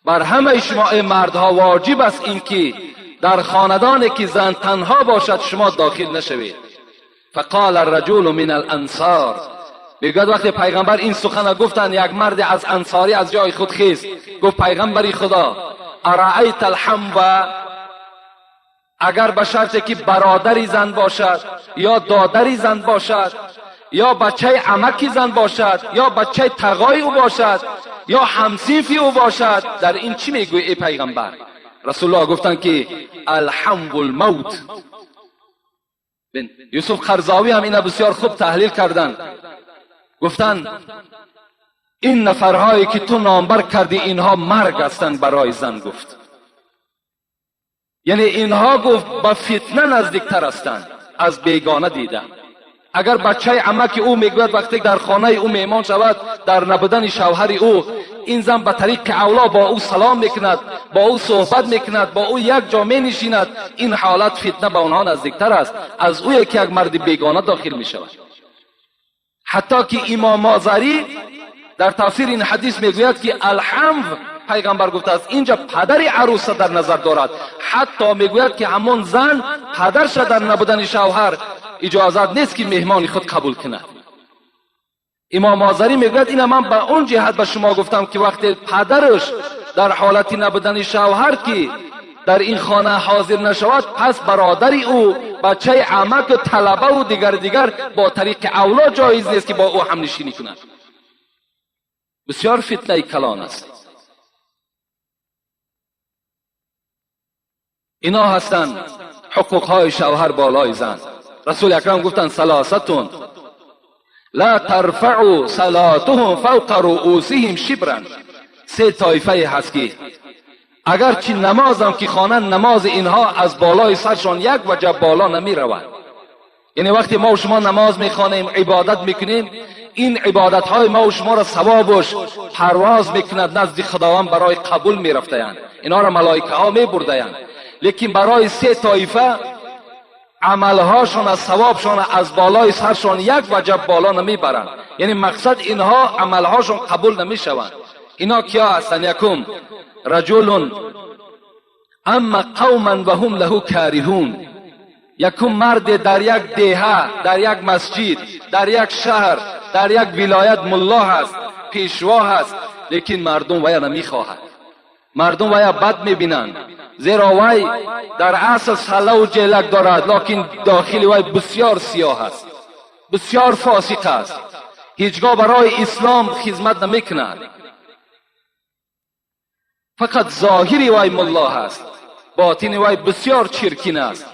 بر همه شما ای مردها واجب است اینکه در خاندانی که زن تنها باشد شما داخل نشوید. فقال الرجل من الانصار، میگوید وقتی پیغمبر این سخن گفتند، یک مرد از انصاری از جای خود خیست، گفت پیغمبری خدا، ارأیت الحمو، اگر به شرطی که برادری زن باشد یا دادری زن باشد یا بچه عمکی زن باشد یا بچه تغای او باشد یا همصنفی او باشد، در این چی میگویی ای پیغمبر؟ رسول الله گفتند که الحمو الموت. یوسف قرضاوی هم اینا بسیار خوب تحلیل کردند. گفتند این نفرهایی که تو نامبر کردی اینها مرگ هستند برای زن. گفت یعنی اینها گفت با فتنه نزدیکتر هستند از بیگانه دیده. اگر بچه عمک او میگوید وقتی در خانه او میهمان شود، در نبودن شوهر او، این زن به طریق اولا با او سلام میکند، با او صحبت میکند، با او یک جا می نشیند، این حالت فتنه به آنها نزدیکتر است از او که یک مرد بیگانه داخل می شود. حتی که امام مازری در تفسیر این حدیث میگوید که الحمو پیغمبر گفته است اینجا پدر عروس در نظر دارد. حتی میگوید که همون زن پدرش در نبودن شوهر اجازت نیست که مهمان خود قبول کند. امام آذری میگوید این من به اون جهت به شما گفتم که وقتی پدرش در حالت نبودن شوهر که در این خانه حاضر نشود، پس برادر او، بچه عمک و طلبه و دیگر با طریق اولا جایز نیست که با او هم نشینی کند. بسیار فتنه کلان است. اینا هستند حقوق های شوهر بالای زن. رسول اکرم گفتند ثلاثتون لا ترفعوا صلاتهم فوق رؤوسهم شبرا. سه طایفه هست که اگرچه نمازم که خوانند، نماز اینها از بالای سرشان یک وجب بالا نمی رود. یعنی وقتی ما و شما نماز میخوانیم، عبادت میکنیم، این عبادت های ما و شما را ثوابش پرواز میکند نزد خداوند، برای قبول میرفتند، اینا را ملائکه ها میبردند. لیکن برای سه طایفه عملهاشون از ثوابشون از بالای سرشون یک وجب بالا نمیبرند. یعنی مقصد اینها عملهاشون قبول نمیشوند. اینا کیا هستند؟ یکم رجل اما قوما و هم له کارهون. یکم مرد در یک دیهه، در یک مسجد، در یک شهر، در یک ولایت ملا هست، پیشوا هست، لیکن مردم وی نمیخواهد، مردم وی بد میبینند، زیرا وی در اصل سله و جلک دارد، لکن داخل وی بسیار سیاه است، بسیار فاسق است، هیچگاه برای اسلام خدمت نمیکند، فقط ظاهری وی ملا هست، باطن وی بسیار چرکین است.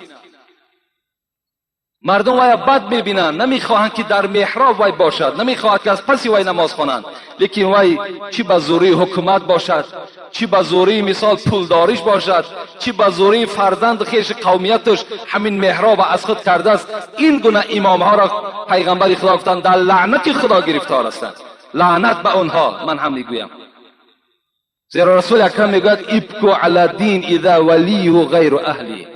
مردم وی بد میبینند، نمیخواهند که در محراب وی باشد، نمیخواهد که از پس وی نماز خوانند، لیکن وی چی به زوری حکومت باشد، چی به زوری مثال پولداریش باشد، چی به زوری فرزند خیش قومیتش همین محراب از خود کرده است. این گونه امام ها را پیغمبر خدا گفتند در لعنت خدا گرفتار هستند، لعنت به آنها. من هم میگویم، زیرا رسول اکرم میگوید ابکو علی دین اذا ولیه غیر اهلی.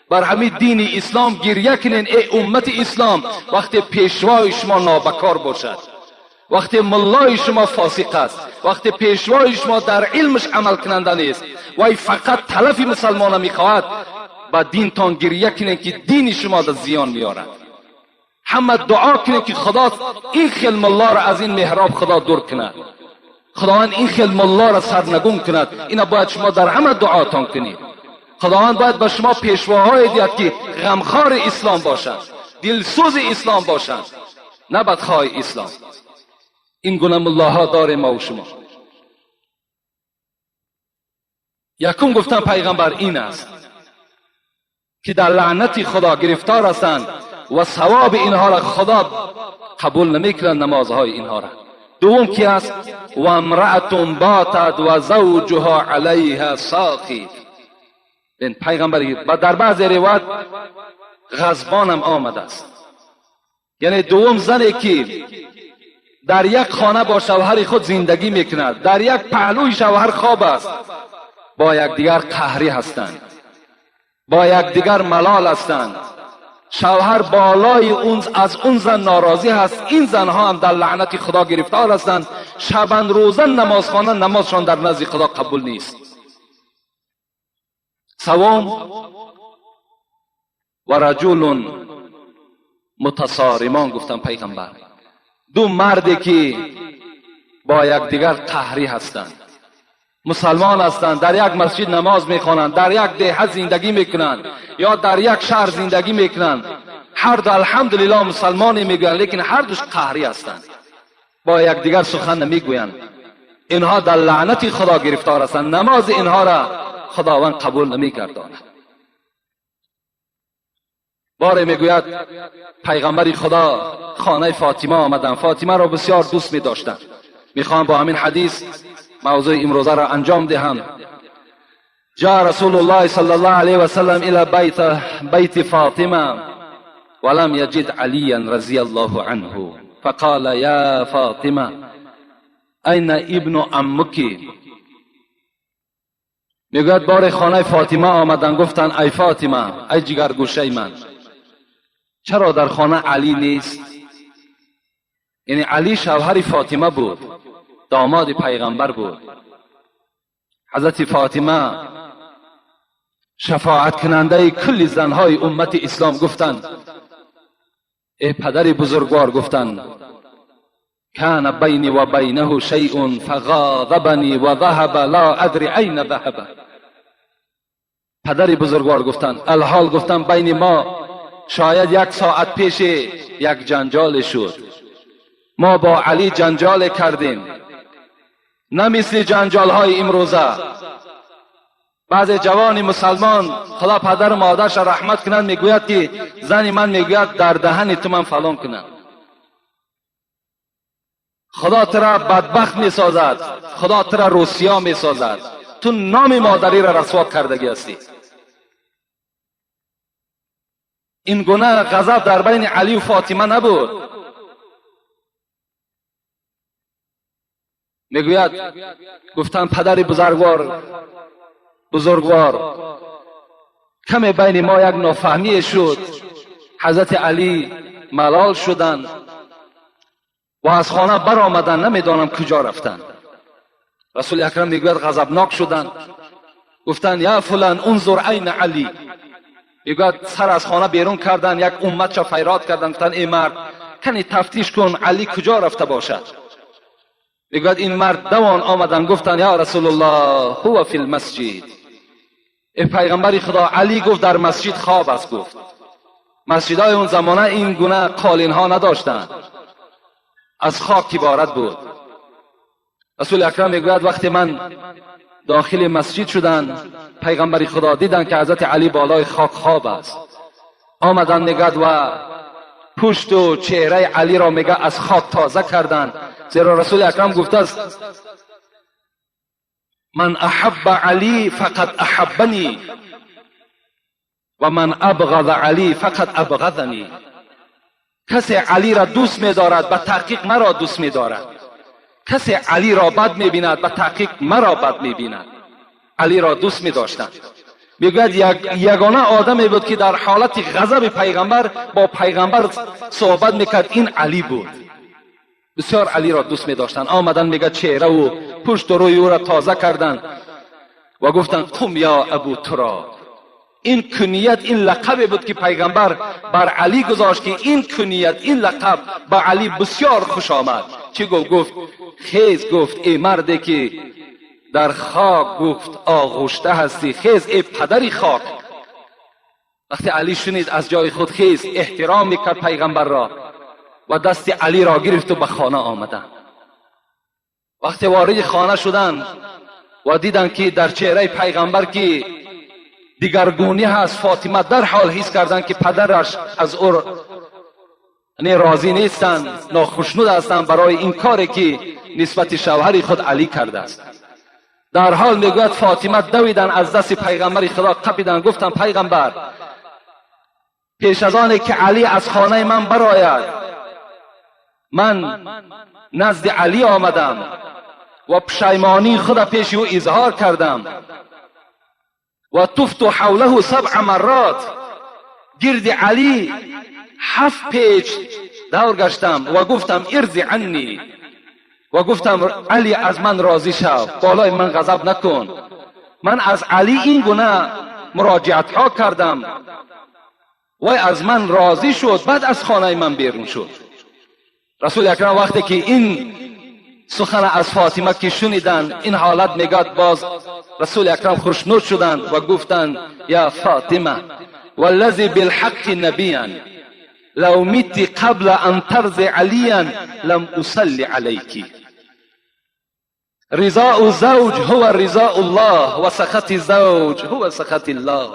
بر همین دین اسلام گریه کنین ای امت اسلام وقتی پیشوای شما نابکار باشد، وقتی ملای شما فاسق است، وقتی پیشوای شما در علمش عمل کننده نیست، وی فقط تلف مسلمان میخواهد، با دینتان گریه کنین که دین شما در زیان میارد. همه دعا کنین که خدا این خیل ملا را از این محراب خدا دور کند. خداوند این خیل ملا را سرنگون کند. اینا باید شما در همه دعاتان کنید. خداوند باید به شما پیشواهای دیاد که غمخوار اسلام باشند، دلسوز اسلام باشند، نه بدخواه اسلام. این گونه ملاها داریم ما و شما. یکم گفتن پیغمبر این است که در لعنت خدا گرفتار هستند و ثواب اینها را خدا قبول نمیکند، نمازهای اینها را. دوم کی است؟ و امرأة باتت و زوجها علیها ساخط. این پیغمبر و در بعض روایت غضبانم آمده است. یعنی دوم زنی که در یک خانه با شوهر خود زندگی میکند، در یک پهلوی شوهر خواب است، با یکدیگر قهری هستند، با یکدیگر ملال هستند، شوهر بالای اون از اون زن ناراضی هست، این زنها هم در لعنت خدا گرفتار هستند، شبان روزن نماز خوانند، نمازشان در نزد خدا قبول نیست. سوم و رجل متصارمان، گفتن پیغمبر دو مردی که با یکدیگر قهری هستند، مسلمان هستند، در یک مسجد نماز میخوانند، در یک دیه زندگی میکنند یا در یک شهر زندگی میکنند، هر دو الحمدلله مسلمانی میگویند، لیکن هر دوش قهری هستند، با یکدیگر سخن نمیگویند. اینها در لعنت خدا گرفتار هستند، نماز اینها را خداوند قبول نمیگرداند. باره میگوید پیغمبر خدا خانه فاطمه آمدند، فاطمه را بسیار دوست میداشتند. میخوام با همین حدیث موضوع امروزه را انجام دهم. جاء رسول الله صلی الله علیه و سلم الى بیت فاطمه ولم یجد علیا رضی الله عنه فقال یا فاطمه این ابن عمک. میگوید بار خانه فاطمه آمدن، گفتن ای فاطمه، ای جگرگوشه من، چرا در خانه علی نیست؟ یعنی علی شوهر فاطمه بود، داماد پیغمبر بود. حضرت فاطمه شفاعت کننده کل زنهای امت اسلام گفتند ای پدر بزرگوار، گفتند کان بینی و بینه شیء فغاضبنی و ذهب لا ادری این ذهب. پدر بزرگوار گفتند الحال، گفتند بین ما شاید یک ساعت پیش یک جنجال شد، ما با علی جنجال کردیم، نه مثل جنجال های امروزه. بعض جوان مسلمان خدا پدر و مادرش رحمت کنند میگوید که زن من میگوید در دهن تو من فلان کنم. خدا تو را بدبخت میسازد، خدا تو را روسیا میسازد، تو نام مادری را رسوا کردگی هستی. این گونه غضب در بین علی و فاطمه نبود. میگوید گفتن پدر بزرگوار کمی بین ما یک نافهمی شد، حضرت علی ملال شدند و از خانه برآمدند، نمیدانم کجا رفتند. رسول اکرم میگوید غضبناک شدند، گفتند یا فلان انظر عین علی. میگوید سر از خانه بیرون کردند، یک امت چا فیراد کردند، گفتند ای مرد کنی تفتیش کن علی کجا رفته باشد. میگوید این مرد دوان آمدن، گفتند یا رسول الله هو فی المسجد. ای پیغمبر خدا، علی گفت در مسجد خواب است. گفت مسجدهای اون زمانه این گونه قالین ها نداشتند، از خاک عبارت بود. رسول اکرم میگوید وقتی من داخل مسجد شدن، پیغمبر خدا دیدن که حضرت علی بالای خاک خواب است. آمدن میگد و پشت و چهره علی را میگه از خاک تازه کردن، زیرا رسول اکرم گفته است من احب علی فقد احبنی و من ابغض علی فقد ابغضنی. کسی علی را دوست می‌دارد به تحقیق مرا دوست می‌دارد، کسی علی را بد می‌بیند به تحقیق مرا بد می‌بیند. علی را دوست می‌داشتند. میگوید یگانه آدمی بود که در حالت غضب پیغمبر با پیغمبر صحبت میکرد، این علی بود. بسیار علی را دوست می‌داشتند. آمدن میگه چهره و پشت و روی او را تازه کردند و گفتند قم یا ابو تراب، این کنیت، این لقب بود که پیغمبر بر علی گذاشت که این کنیت، این لقب به علی بسیار خوش آمد. چی گفت؟ گفت خیز، گفت ای مردی که در خاک گفت آغشته هستی، خیز ای پدری خاک. وقتی علی شنید از جای خود خیز، احترام میکرد پیغمبر را و دست علی را گرفت و به خانه آمدند. وقتی وارد خانه شدند و دیدند که در چهره پیغمبر که دیگرگونی هست، فاطمه در حال حس کردند که پدرش از او راضی نیستند، ناخشنود هستند برای این کاری که نسبت شوهر خود علی کرده است. در حال میگوید فاطمه دویدن از دست پیغمبر خدا قپیدن، گفتن پیغمبر پیش از آن که علی از خانه من برآید من نزد علی آمدم و پشیمانی خود پیش او اظهار کردم و طفت حوله 7 مرات، گرد علی 7 پیچ دور گشتم و گفتم ارضی عنی، و گفتم علی از من راضی شو، بالای من غضب نکن. من از علی این گونه مراجعت ها کردم، وی از من راضی شد، بعد از خانه من بیرون شد. رسول اکرم وقتی که این سخن از فاطمه که شنیدند این حالت میگد، باز رسول اکرم خوشنود شدند و گفتند یا فاطمه والذی بالحق نبیا لو مت قبل ان ترضی علیا لم اصلی علیک. رضاء زوج هو رضاء الله و سخط زوج هو سخط الله.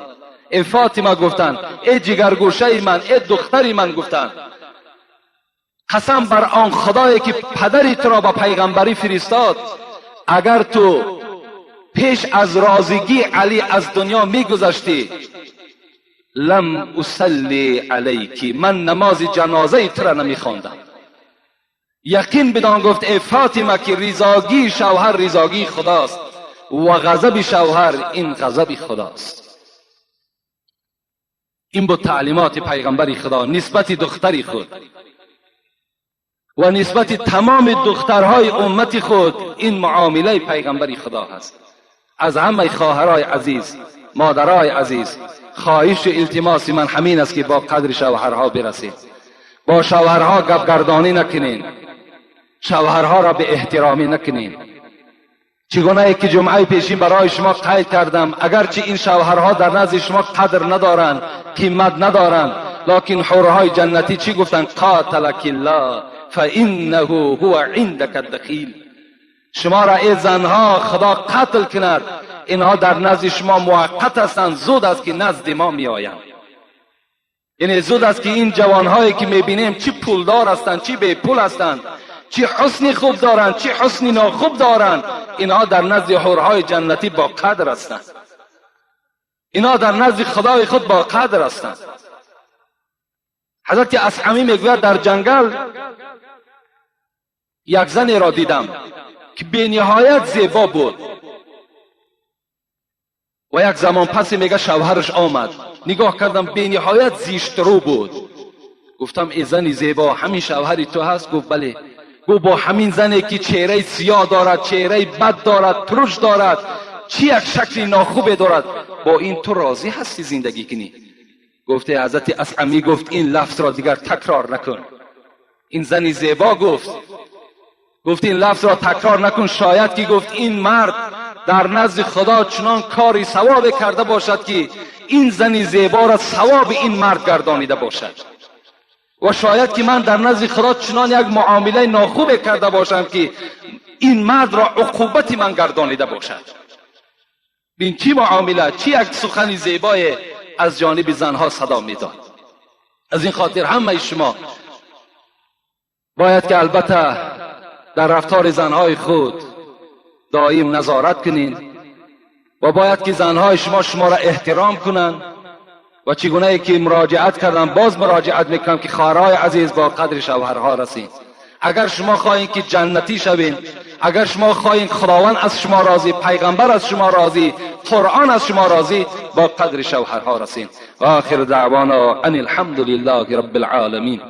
ای فاطمه گفتند، ای جگرگوشه من، ای دختری من، گفتند قسم بر آن خدایی که پدری تو را به پیغمبری فرستاد، اگر تو پیش از رازگی علی از دنیا میگذشتی لم اصلی علیکی، من نماز جنازه تو را نمیخواندم. یقین بدان گفت ای فاطمه که رضاگی شوهر رضاگی خداست و غضب شوهر این غضب خداست. این بود تعلیمات پیغمبر خدا نسبت دختری خود و نسبت تمام دخترهای امت خود. این معامله پیغمبر خدا هست. از همه خواهرای عزیز، مادرای عزیز، خواهش و التماس من همین است که با قدر شوهرها برسید، با شوهرها گپ گردانی نکنین، شوهرها را به احترامی نکنین. چگونه که جمعه پیشین برای شما قید کردم، اگرچه این شوهرها در نزد شما قدر ندارند، قیمت ندارند، لکن حورهای جنتی چی گفتند؟ قاتلک الله فانه هو عندک الدخیل. شما را ای زنها خدا قتل کند، اینها در نزد شما موقت هستند، زود است که نزد ما می آیند. یعنی زود است که این جوانهایی که میبینیم چی پولدار هستند، چی بی پول هستند، چی حسن خوب دارند، چی حسن ناخوب دارند، اینها در نزد حورهای جنتی با قدر هستند، اینها در نزد خدای خود با قدر هستند. حضرت اسعمی میگوید در جنگل یک زنی را دیدم که به نهایت زیبا بود و یک زمان پس میگه شوهرش آمد، نگاه کردم به نهایت زیشت رو بود. گفتم ای زنی زیبا، همین شوهری تو هست؟ گفت بله. گفت با همین زنی که چهره سیاه دارد، چهره بد دارد، ترش دارد، چی یک شکل ناخوبه دارد، با این تو راضی هستی زندگی کنی؟ گفته حضرت اسعمی گفت این لفظ را دیگر تکرار نکن. این زنی زیبا گفت این لفظ را تکرار نکن، شاید که گفت این مرد در نزد خدا چنان کاری ثواب کرده باشد که این زنی زیبا را ثواب این مرد گردانیده باشد، و شاید که من در نزد خدا چنان یک معامله ناخوب کرده باشم که این مرد را عقوبت من گردانیده باشد. بین چی معامله، چی یک سخن زیبای از جانب زنها صدا میداد. از این خاطر همه شما باید که البته در رفتار زنهای خود دائم نظارت کنین و باید که زنهای شما را احترام کنند. و چگونه که مراجعت کردم باز مراجعت میکنم که خواهرای عزیز با قدر شوهرها رسید. اگر شما خواهین که جنتی شوین، اگر شما خواهین خداوند از شما راضی، پیغمبر از شما راضی، قرآن از شما راضی، با قدر شوهرها رسین. و آخر دعوانا ان الحمد لله رب العالمین.